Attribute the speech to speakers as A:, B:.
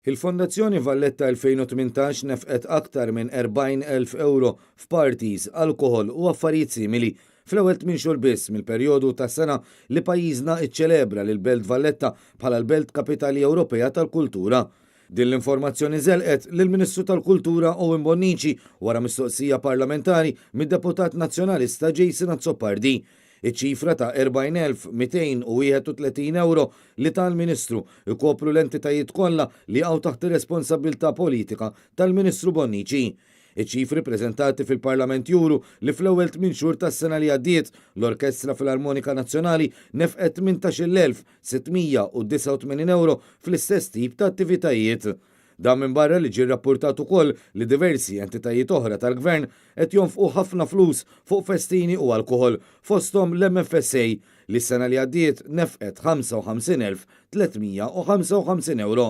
A: Il-Fondazzjoni Valletta 2018 nefqet aktar minn 40,000 ewro f'parties, alkoħol u affarijiet simili fl-ewwel tmien xhur biss mill-perjodu ta' sena li pajjiżna iċċelebra lill-Belt Valletta bħala l-Belt Kapitali Ewropea tal-Kultura. Din l-informazzjoni żelqet lill-Ministru tal-Kultura Owen Bonnici wara mistoqsija parlamentari mid-Deputat Nazzjonalista Jason Azzopardi. Iċ-ċifra ta' 40,231 ewro li ta l-Ministru jkopru l-entitajiet kollha li jaqgħu taħt ir-responsabbiltà politika tal-Ministru Bonnici. Iċ-ċifri preżentati fil-Parlament juru li fl-ewwel tmien xhur tas-sena li għaddiet, l-Orkestra Filarmonika Nazzjonali nefqet 18,689 ewro fl-istess tip ta' attivitajiet. Dan minbarra li ġie rrappurtat ukoll li diversi entitajiet oħra tal-Gvern qed jonfqu ħafna flus fuq festini u alkoħol, fosthom l-MFSA li s-sena li għaddiet nefqet 55,355 ewro.